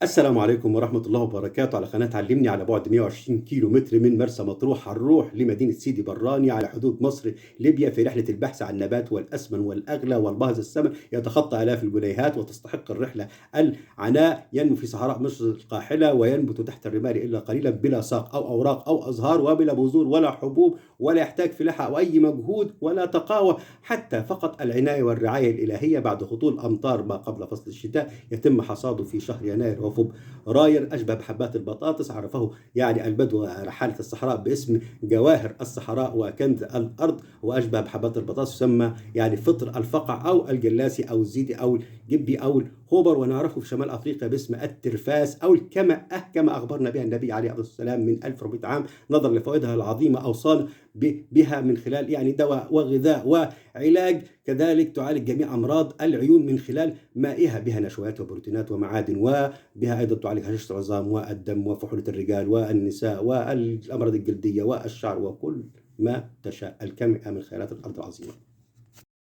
السلام عليكم ورحمة الله وبركاته. على قناة علمني، على بعد 120 كيلو متر من مرسى مطروح هنروح لمدينة سيدي براني على حدود مصر ليبيا في رحلة البحث عن النبات والأسمن والأغلى والباهظ الثمن، يتخطى آلاف الجنيهات وتستحق الرحلة العناء. ينمو في صحراء مصر القاحلة وينبت تحت الرمال إلا قليلا، بلا ساق أو أوراق أو أزهار وبلا بذور ولا حبوب، ولا يحتاج فلاحة أو أي مجهود ولا تقاوى، حتى فقط العناية والرعاية الإلهية. بعد هطول أمطار ما قبل فصل الشتاء يتم حصاده في شهر يناير وفبراير. أشبه بحبات البطاطس، عرفه يعني البدو رحالة الصحراء باسم جواهر الصحراء وكنز الأرض، وأشبه بحبات البطاطس يسمى يعني فطر الفقع أو الجلاسي أو الزيدي أو الجبي أو الهوبر، ونعرفه في شمال أفريقيا باسم الترفاس أو الكمأة كما أخبرنا بها النبي عليه الصلاة والسلام من 1400 عام، نظرا لفوائدها العظيمة أوصانا بها من خلال يعني دواء وغذاء وعلاج. كذلك تعالج جميع أمراض العيون من خلال مائها، بها نشويات وبروتينات ومعادن، وبها أيضا تعالج هشاشة العظام والدم وفحولة الرجال والنساء والأمراض الجلدية والشعر وكل ما تشاء. الكمأة من خيرات الأرض العظيمة.